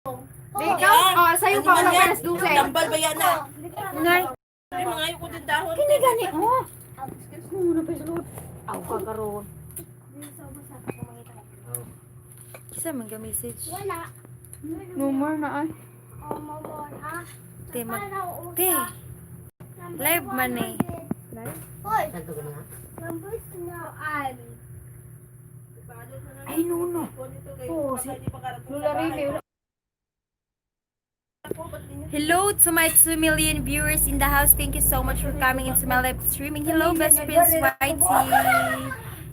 Ikaw, oh, sa'yo pa Ano wala man yan? pa alas 12. Tambal ba yan na? Ngay. Ay, mga ayaw ko din dahon. Kini gani oh. Muna pa sulod. Aw ka karon. Kisa man ga message. Wala. No more na ay. Oh, more, ha? Te mag Para usa. te. Number Live man eh. 100. Hoy. Number naan. Ay no no. Oo, si Lola Remy. Wala. Hello to my 2 million viewers in the house. Thank you so much for coming into my live streaming. Hello, Best Prince Whitey.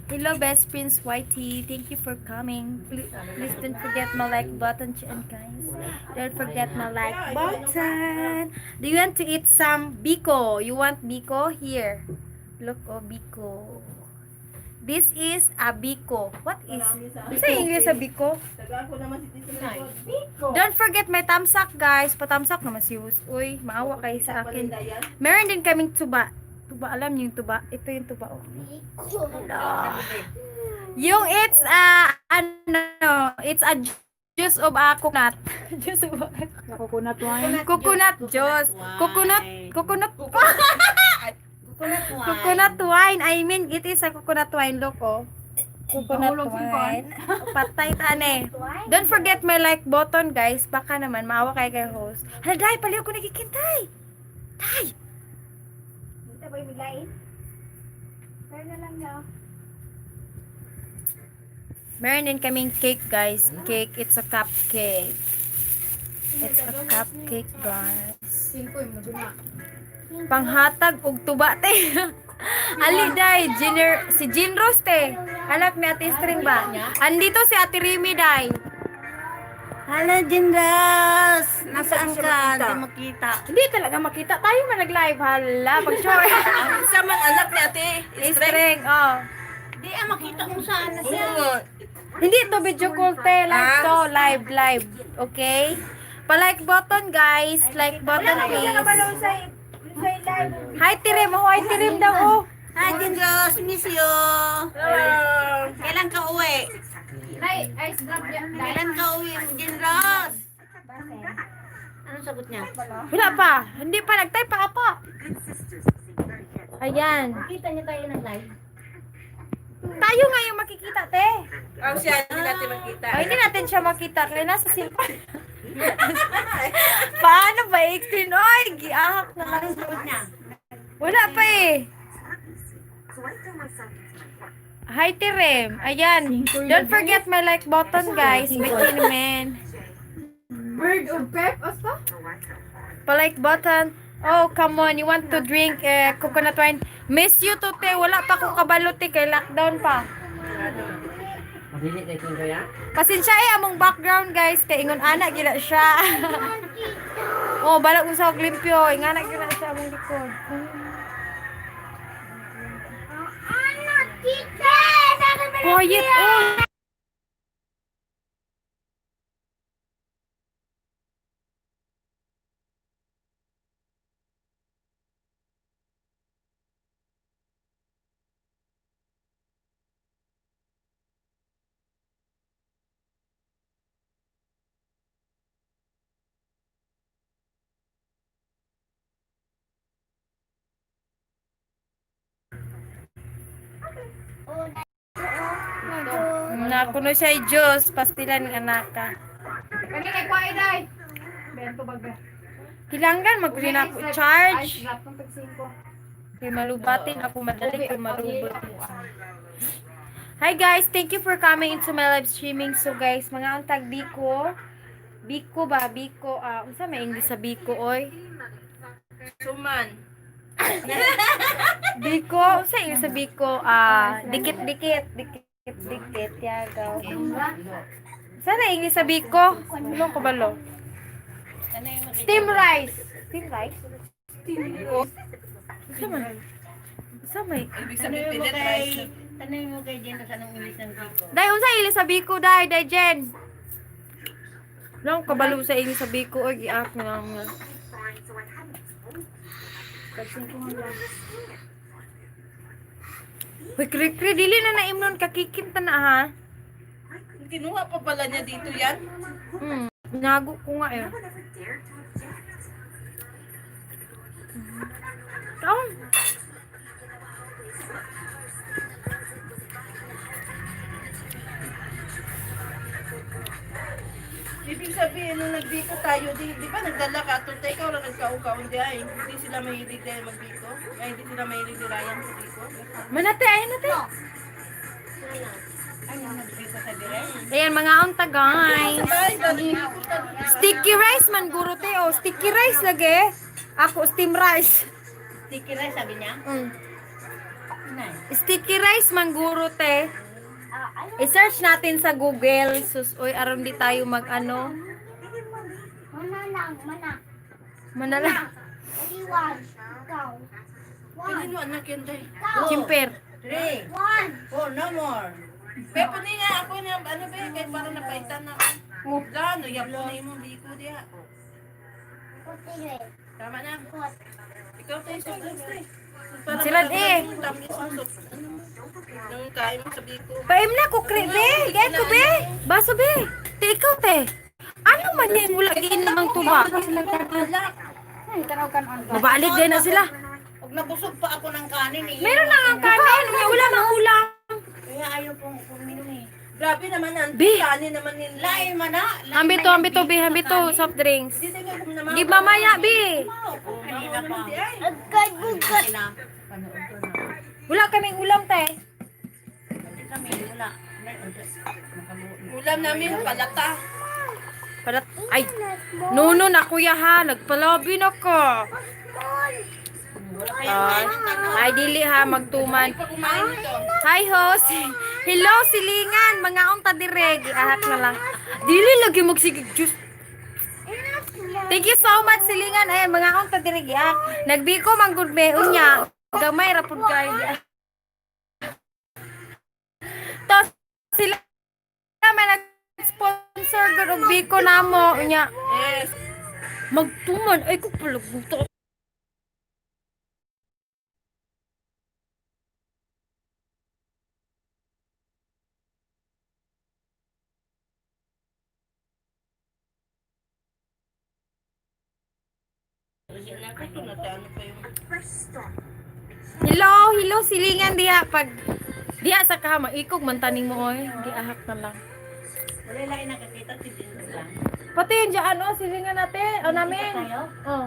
Hello, Best Prince Whitey. Thank you for coming. Please don't forget my like button, and guys. Don't forget my like button. Do you want to eat some biko? You want biko? Here. Look, oh, biko. This is a biko. What is? Sa English a biko? Tagaan ko naman si Tito sa likod. Don't forget my tamsak, guys. Patamsak naman si Hus. Uy, maawa kayo sa akin. Meron din kaming tuba. Tuba, alam niyo yung tuba? Ito yung tuba, oh. Hala. Yung it's a, ano, it's a juice of a coconut. Juice of a Coconut wine. coconut juice. Coconut, coconut, coconut wine. I mean, it is a coconut wine. Look, oh. Coconut Nahulog si wine. Patay tane. Don't forget my like button, guys. Baka naman, maawa kayo kay host. Hala, day, paliw ko nagkikintay. Day! Dito ba yung biglain? Pero na lang daw. Meron din kaming cake, guys. Cake. It's a cupcake. It's a cupcake, guys. Singko yung naguna. Panghatag og tuba, te. Ali, day. Giner, si Jean Rose, te. Anak ni Ate String ba? Andito si Ate Remy, day. Hello, Jinras! Nasaan ka? Hindi makita. Hindi talaga makita. Tayo man nag-live. Hala, pag sure. Sa man anak ni Ate. String, oh. Hindi, ah, makita kung saan na siya. Hindi to video call, te. Live to. Live, live. Okay? Pa-like button, guys. Like button, please. Hi, Tirim. Oh, hi, Tirim daw, oh. Hi, Jinras! Miss you! Kailan ka uwi? Nay, ice drop niya. Kailan ka uwi, Jinras? Anong sagot niya? Wala pa. Hindi pa. Nag-type pa ata. Ayan. Kita niya tayo ng live. Tayo nga yung makikita, te. Oh, siya, hindi natin makita. Ay, hindi natin siya makita. Kaya nasa cellphone. Paano ba i-explain? Ay, giahak na lang. Sagot niya? Wala pa eh. Hi, Tirem. Ayan. Don't forget my like button, guys. May man. Bird of pep, asta? Pa-like button. Oh, come on. You want to drink eh, coconut wine? Miss you, Tote. Wala pa akong kabalo, te. Kay lockdown pa. Pasensya eh, among background, guys. Kay ingon ana, gila siya. Oh, balak mo sa og limpyo. Ingana gila siya among likod. Ano, tita? Quiet, oh. Nakuno siya Diyos, pastilan ng anaka. Kani kay kuha day. Bento bag ba? Kilanggan magkunin ako charge. Ice drop ng tag singko. Kay malubatin ako madali kay malubot. Hi guys, thank you for coming into my live streaming. So guys, mga ang tag biko. Biko ba? Biko. Ah, unsa may English sa biko oy? Suman. Biko, unsa English sa biko? Ah, dikit-dikit, dikit-dikit yagaw. Sana English sa biko? Ulong ko balo. Steam rice. Steam rice? Unsa man? Unsa may? Ibig sabihin, pilit rice. Tanungin mo kay Jinras anong English ng Biko. Day, unsa English sa biko, day, day, Jen? Wala akong kabalo sa English sa biko, oy, giak na nga. Uy, kri kri, dili na naimnon, kakikinta na ha. Kinuha pa pala niya dito yan. Nago ko nga eh. Taon. Ibig sabihin, nung nagbiko tayo, di ba nagdala ka, tunta ikaw lang nagkaon-kaon di ay. Hindi sila mahilig dahil magbiko. Ay, hindi sila mahilig ni Ryan sa biko. Manate, ayun nate. Ayan, mga unta guys. Sa bahay, galing biko ta doon. Sticky rice man guro te oh. Sticky rice lagi. Ako steam rice. Sticky rice, sabi niya. Sticky rice man guro te. I-search natin sa Google. Sus, oy, aron di tayo mag ano. Mana lang, mana. Manala. Only one. Ikaw. One. Pwede mo anak yun, day. Ikaw. Chimper. Three, One. four, no more. Pepo ni nga ako na, ano ba, kahit parang napaitan na ako. Gano, yapo na yung biko diha. Puti. Tama na. Pot. Ikaw tayo sa drinks, tay. Para Sila, eh. Yung tamis ng soup. Ano mo? Nung kain mo sa biko. Paim na ko, kre, be. Gaya ko, be. Baso, be. Te, ikaw, te. Ano man yan? Wala gin namang tuba. Mabalik din na sila. Huwag nabusog pa ako ng kanin eh. Meron na nga kanin. Wala mang ulam. Kaya ayaw pong uminom eh. Grabe naman ang Be. kanin naman nila. Lain man na. Ambito, ambito, be. Ambito, soft drinks. Hindi tayo kung naman. Di mamaya, be. Kanina pa. Ay, Agad, bugat. Wala kaming ulam, te. Kami, wala. Ulam namin, palata. Para, ay, no, no, na kuya ha. Nagpalabi na ka. Ay, ay, dili ha, magtuman. Pag kumain nito. Hi, host. Hello, silingan. Mga unta direg. Ahak na lang. Dili lagi magsigig juice. Thank you so much, silingan. Ay, mga unta direg. Ahak. Nagbiko man gud me unya. Gamay ra pud kayo. Tapos sila may nag-sponsor gud og biko namo unya. Yes. Magtuman ay ko palaguto. Ano pa yung... Hello, hello silingan diha pag diha sa kama ikog man taning mo oy, giahak na lang. Wala lain nakakita, titin lang. Pati yung dyan, oh, silingan natin. O, namin. Oh.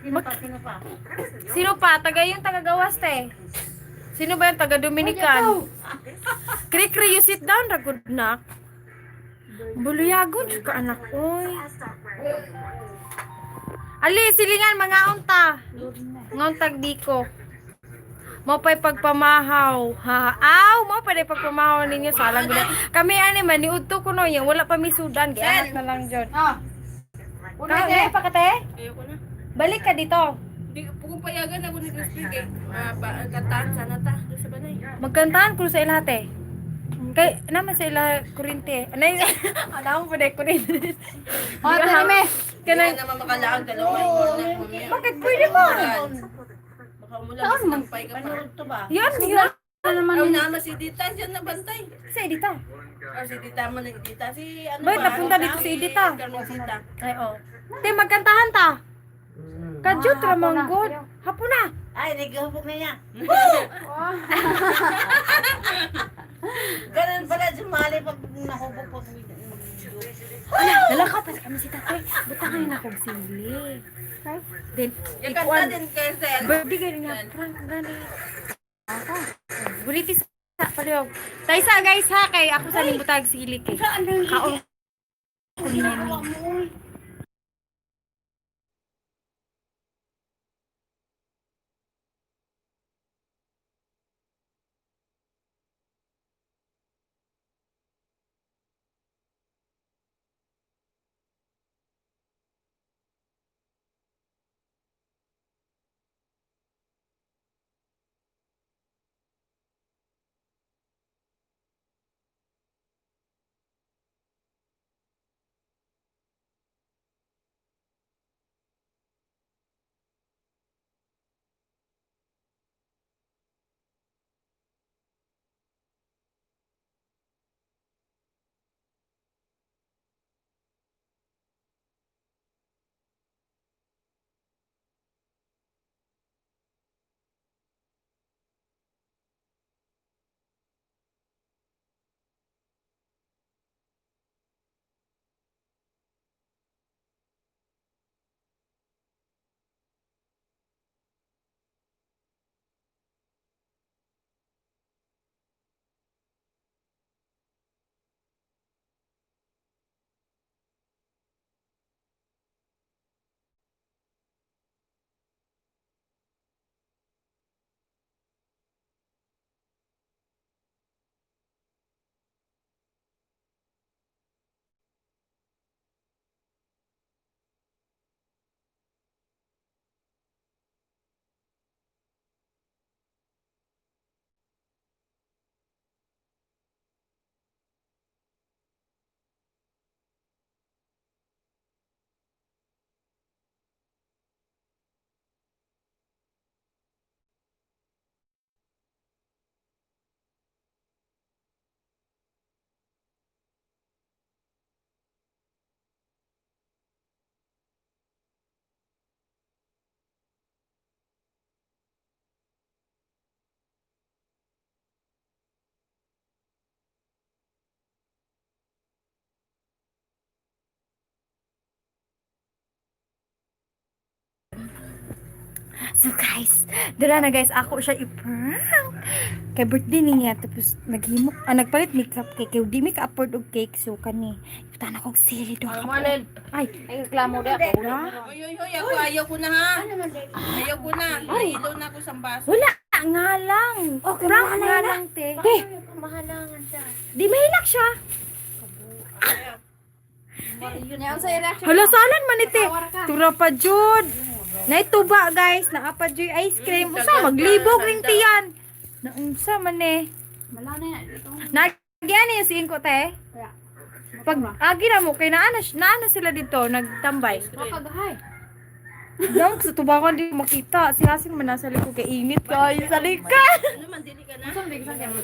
Sino pa, sino pa? Sino pa? Taga yung taga-gawas, te. Sino ba yung taga Dominican? Kri-kri, you sit down, ragod na. Buluyagon, ka anak, oy. Ali, silingan, mga unta. Ngontag diko. Mo pa'y pagpamahaw. Ha, aw, mo pa'y pagpamahaw ninyo sa alang gula. Kami ani man niudto ko no, yung wala pa mi sudan, gianak na lang jud. Ah. Ka, pa ka te? Ayoko na. Balik ka dito. Di, kung payagan ako nag-speak eh. Ah, pa, kantahan sana ta. Doon sa banay. Magkantahan ko sa ilaha te. Kay naman sa ila kurinte. Anay alam ko pa dai kurinte. Oh, tara me. Hindi Kanang ka naman makalaag dalawa. Ay, bakit pwede ba? Baka umulan, mas nampay ka pa. Panood to ba? Yan, yan. Ano naman Ang nama si Dita, dyan na bantay. Sa edita. Ah, si Dita man ang Dita. Si ano Ba't ba? napunta dito si Edita? Carmencita. Ay oh. Te magkantahan ta. Kadyot ra man god. Hapon na. Ay, naghahubog na niya. Ganun pala sumali pag nahubog pag Ala, lalakaw pa kami si tatay. Butangan na akong sili. Then, Yung kanta ikuan. din kay Sel. Birthday gani nga prank gani. Guliti sa palihog. Taysa guys ha kay ako sa nimbutag sili kay. Kaon ko niya ni. So guys, dira na guys, ako siya i-prank. Kay birthday ni niya tapos naghimok, nagpalit mi cupcake kay di mi ka-afford og cake, so kani. Iputan ako og sili do ka. Ay, Ay, reklamo da. wala. Hoy, hoy, hoy, ako ayaw ko na ha. Ayaw ko na. Nahilo na ako sa baso. Wala nga lang. Okay, Prank mahala nga na. lang, te. Te, Mahalangan siya. di mahilak siya. Yan sa reaction. Hala, salan man ite. Tura pa jud. Naituba guys, naa pa jud ice cream. Usa maglibog ring tiyan. Naunsa man eh. Wala na yan. Nagyan niyo si Inko te. Pag agi na mo kay naana sila dito nagtambay. Makagahay. Dang sa tubakan di makita. Si Hasin man nasa likod kay init kayo sa likod. Ano man, dili ka na?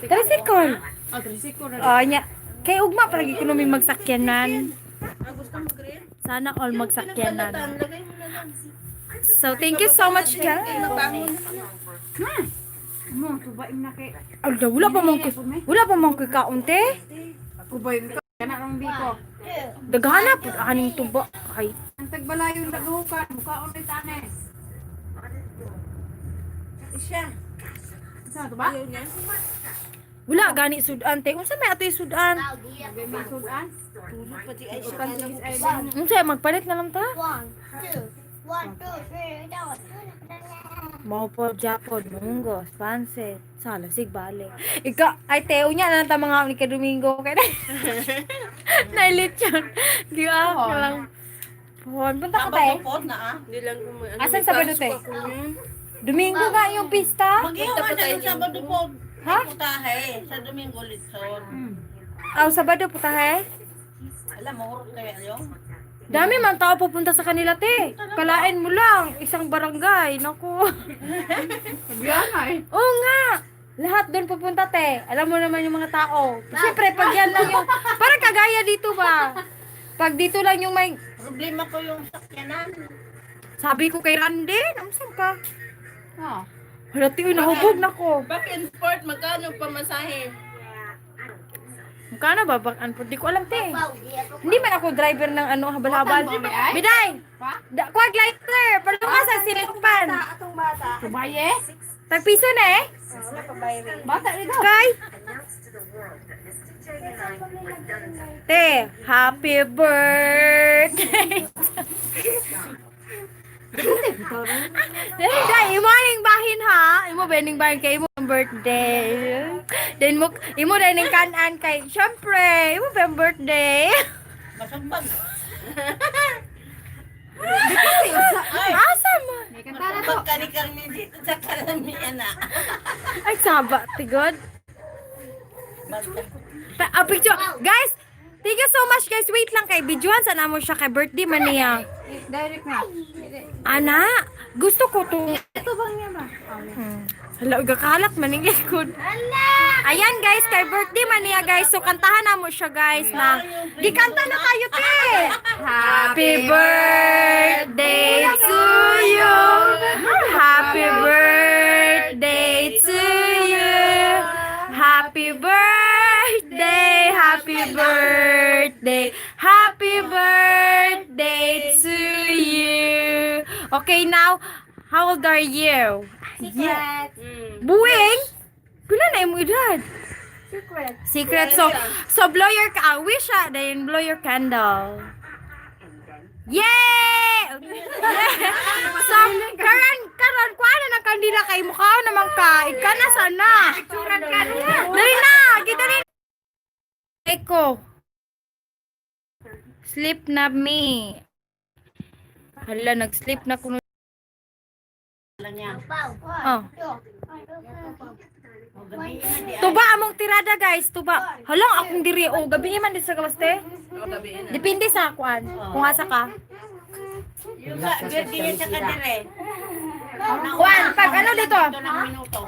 Tricycle. Ah, tricycle na. Ah, nya. Kay ugma palagi kuno may magsakyanan. Ah, gusto mo green? Sana all magsakyanan. Pinagbalatan, lagay mo na lang. So thank you so much guys. Mabangon. Mo, tubain na kay. Alda, wala pa man koy kaon te. Kubain ka. Kana rong biko. Daghana pud aning tuba kay Ang tagbalayo naghukan, mukaon ni tane. Siya. Sa to ba? Ayaw niya. Wala gani sudan te. Unsa may atoy sudan? May sudan. Tulog pati ay siya. Utan sige ay. Unsa magpalit na lang ta? One, two, one, two, three, down. Mao po Japon, munggos, pansit, salasig bale. Ika ay teo niya na lang ta mga ni kay Domingo kay na. Nailitsyon. Di ah, lang. Pon, punta ka te. Sabado po na ah. Hindi lang kung ano. Asan Sabado, te? Domingo nga yung pista. Mag-iwan na yung Sabado po. Ha? Putahe. Sa Domingo litson. Aw, Sabado putahe. Alam mo, hurot kaya yun. Dami man tao pupunta sa kanila, te. Kalain mo lang, isang barangay. Naku. Biyan ay. Oo nga. Lahat doon pupunta, te. Alam mo naman yung mga tao. Siyempre, pag yan lang yung... Parang kagaya dito ba? Pag dito lang yung may... Problema ko yung sakyanan. Sabi ko kay Randy, namusan ka? Oh. Hala, tiyo, nahubog na ko. Back and forth, magkano pamasahe? Magkano ba? Back and forth? Di ko alam, te. Hindi man ako driver ng ano, habal-habal. Biday! Da, kuwag lighter! Palunga sa silpan. Atong bata. Tubaye? Tagpiso na eh. Wala pa bayri. Bata rin daw. Kay? Te, happy birthday. Dali, dai, imo aning bahin ha. Imo bening bahin kay imo ang birthday. Then mo imo din ning kanan kay syempre, imo ba ang birthday? Masumbag. Asa mo? May kanta na to. Masumbag ka ni Carmen dito sa karamihan na. Ay saba, tigod. Picture. Guys, thank you so much guys. Wait lang kay videoan sa namo siya kay birthday man niya. Direct na. Ana, gusto ko to. Ito bang niya ba? Hala, gakalat man ang likod. Ayan guys, kay birthday man niya guys. So kantahan na mo siya guys na gikanta na kayo te. Happy birthday to you. Happy birthday to you. Happy birthday, happy birthday, happy birthday to you. Okay, now, how old are you? Secret. Buwing? Pila na imong edad? Secret. Secret. So blow your, wish ah, then blow your candle. Yay! So, karon kuha na ng kandila kay mukha naman ka. Ika na sana. Dali na, gidali. Eko. Sleep na me. Hala, nag-sleep na kuno. Oh. Tuba among tirada guys, tuba. Halang akong diri o gabi man di sa gawas te. Depende sa kuan. Kung asa ka. Yung sa Virginia sa Kadire. Kuan, pag ano dito? Ito ng minuto.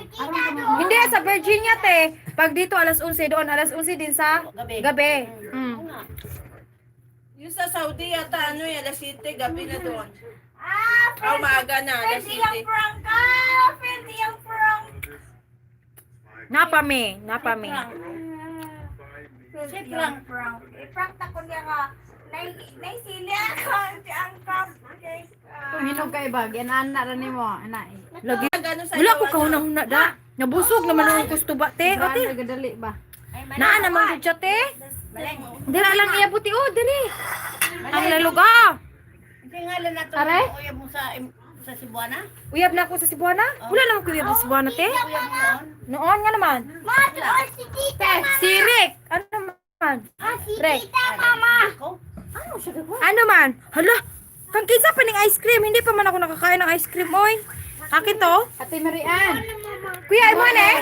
Hindi sa Virginia te. Pag dito alas 11 doon alas 11 din sa Gabi. gabi. Mm. Yung sa Saudi yata ano eh, alas 7, gabi na doon. Ah, Ah, umaga na, alas pwede yung 7. prank ah! Pwede yung prank! Napami, napami. Pwede yung prank. I-prank na ko niya nga. Naisili ako si ang prank. Hinog kay ba? Gianana ra nimo, ana. Lagi. Gano sa'yo, Wala ko ano? kahuna-huna da. Nabusog naman ang gusto ba, te? O, te. Nagadali ba? Naa naman gud siya, te. Dira lang iya buti oh, diri. Ang laluga. Tingala na to. Aray? Uyab mo sa Cebuana? Uyab na ako sa Cebuana. Wala naman ko uyab sa Cebuana, te. Uyab mo noon? Noon nga naman. Ma, tuol si tita. Si Rick. Ano man? Ah, si Rick. tita, mama. Ako? Ano man? Hala, kang kinsa pa ning ice cream. Hindi pa man ako nakakain ng ice cream, oy. Akin to. Ate Marian. Kuya, imo na eh.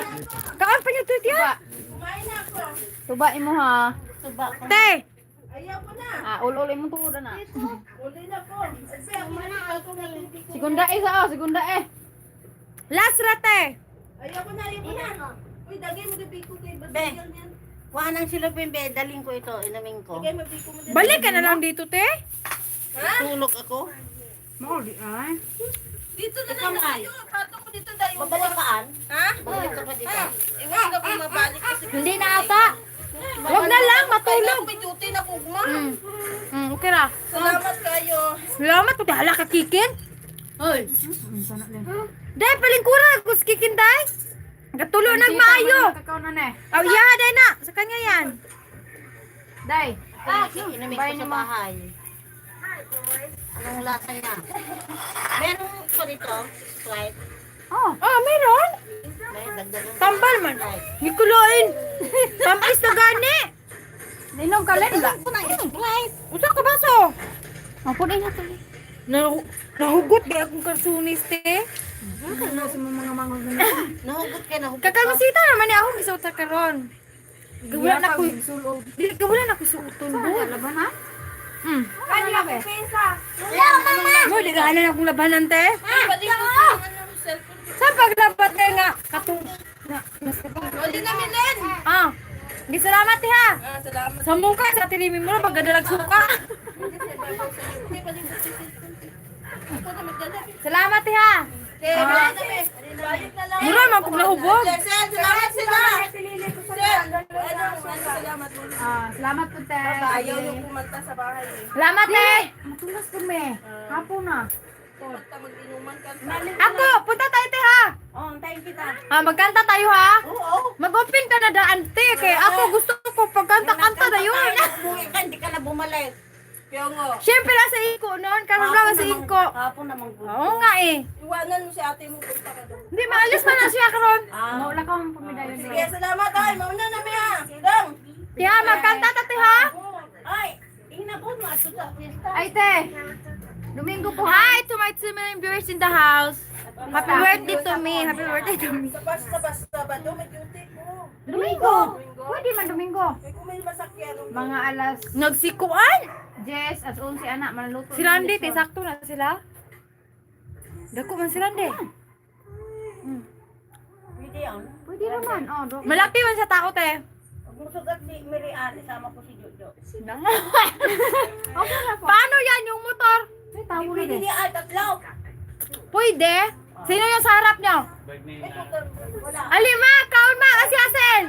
Kaon pa niyo to, tiya. Kumain na ako. Tuba imo ha. Tuba ko. Te, Ayaw ko na. Ah, ul-ul imong tuhod na. Uli na ko. Ay, ako na ako na. Segunda eh sa oh, segunda eh. last ra, te. Ayaw ko na, ayaw ko na. Uy, dagay mo gabi ko kay Be. Basil yan. Kuha ng silupin, be. Daling ko ito. Inamin ko. Dagay mo biko mo dyan. Balik ka na lang dito, te. Tulog ako. Mao di ay. Dito na lang na sa'yo. Pato ko dito dahil. Babalik kaan? Ha? Babalik ka pa dito. Iwan ka kung mabalik kasi. Hindi na ata. Wag na lang, matulog. May duty na kugma. Okay ra. Salamat kayo. Salamat, puti hala ka kikin. Hoy! Day, palingkura ako sa kikin, day. Gatulo nagmaayo. Kakaw na ne. Oh, yeah, day na. Sa kanya yan. Day. Inamin ko sa bahay. Anong lasa niya? Meron ko dito. Sprite. Oh, Oh, meron. May dagdagan. Tambal man. Nikulain. Tampis na gani. ninom ka len ba? Ko na Sprite. Usa ka baso. Mapud na to. Nahugot di akong karsunis, te. Ano sa mga mangog na. Nahugot ka, nahugot ka. Kakamasita naman ni ako gisuot sa karon. Wala na ko. Sulog. Dili ka wala na ko suoton. Ano laban ha? Ano na be? Wala, mama. Mo di ka na akong labanan, te. Balik ko sa ano, cellphone. Sa paglabat kay nga katong na Uli na, Milen. Ah. Di salamat te ha. Ah, salamat. Sa mukha sa tinimi mo na pagkadalag suka. Hindi, balik ko sa cellphone. Ako na magdala. Salamat te ha. Te, balik na, be. Balik na lang. Mura man kog nahubog. Sel, salamat sila. Sel, ano, ano, salamat. Ah, salamat po te. Ayaw yung kumanta sa bahay eh. Salamat te. Matulas po me. Hapon na. Kumanta, mag-inuman ka. Ako, punta tayo te ha. Oh, antayin kita. Ah, magkanta tayo ha. Oo. Mag-open ka na daan te kay ako gusto ko pagkanta-kanta na yun. Umuwi ka, hindi ka na bumalik. Kaya nga, Siyempre nasa iko noon, karon lang sa iko. Hapon namang gusto. Oo nga eh. iwanan mo si ate mo, punta ka doon. Hindi maalis man na siya karon. Ah. Wala ka mong pamidayon. Sige, salamat ay. Mauna na, Mia. Dang. Tiha, magkanta ta te ha. Ay, ina ko, masuta fiesta. Ay te. Domingo po. Hi to my 2 million viewers in the house. Happy birthday to me. Happy birthday to me. Sa bus, sa bus, Sabado, may duty ko. Domingo. Pwede man Domingo. Eh, kung may masakyan. Mga alas Nagsikuan. 10 at 11 anak manluto. Si Randy, te, sakto na sila. Dako man si Randy. Pwede yan. Pwede naman. Oh, do. Malaki man sa tao, te. Pag musugat si Mary Ann, isama ko si Jojo. Paano yan yung motor? Ay, tawo na Pwede de. niya ay tatlo. Pwede. Sino yung sa harap niyo? Alima, kaon ma, asi Asel.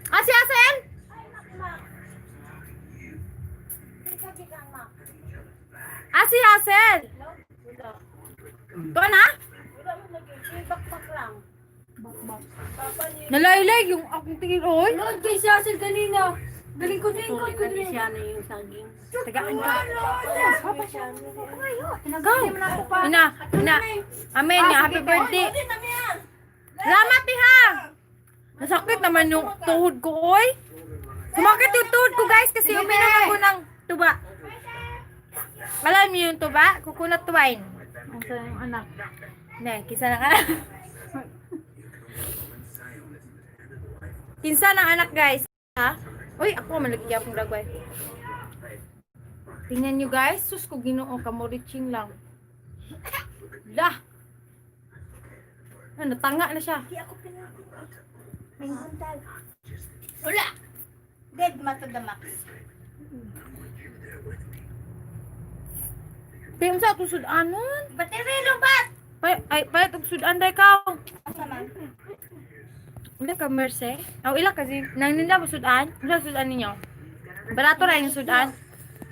Asi Asel? Asi Asel. Tuan na? Bakbak lang. Nalaylay yung akong tingin, oy. Lord, kay si Asel kanina. Galing ko din ko. Tuloy na siya na yung saging. Tagaan ka. Go. Ina, ina. Amen nga, happy birthday. Salamat, ha. Nasakit naman yung tuhod ko, oy. Sumakit yung tuhod ko, guys, kasi uminom ako ng tuba. Alam niyo yung tuba? Coconut wine. Ang sa yung anak. Ne, kinsa ng anak. Kinsa ng anak, guys? Ha? Uy, ako malagi akong lagway. Tingnan niyo, guys. Sus ko Ginoo kamoriching lang. Lah. Ano, natanga na siya. May buntag. Wala. Dead ma to the max. Te, unsa atong sudanon? Baterilo bat! Pay, ay, palit og sudan day kaw. Ila ka Merce? Aw ila kasi nang nila mo sudan? Ila sudan ninyo. Barato ra yung sudan.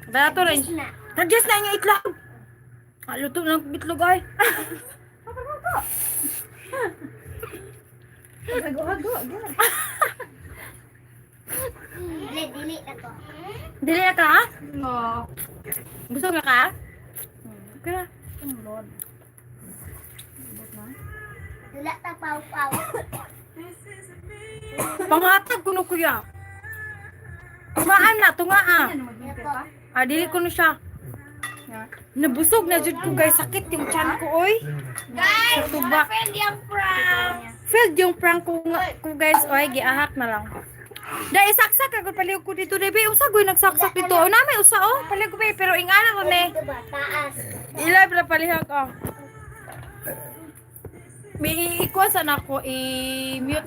Barato ra yung. Tadyas na inyong itlog. Ah, luto ng bitlog ay. Hago-hago. Dili, dili ako. Dili na ka? No. Busog na ka? Okay na. Lord. Dula ta paw-paw. Panghatag kuno, kuya. Tungaan na, tungaa. Ah, dili kuno siya. Nabusog na jud ko, guys. Sakit yung chan ko, oy. Guys, Sa tuba. failed yung prank. Failed yung prank ko, ko guys. Oy, giahak na lang. Da isaksak ako palihog ko dito, debe. Usa goy nagsaksak dito. O nami usa oh, palihog ko be, pero ingana ko ni. Ito ba? Taas. Ila pala palihog oh. May iikuan sana ako i-mute.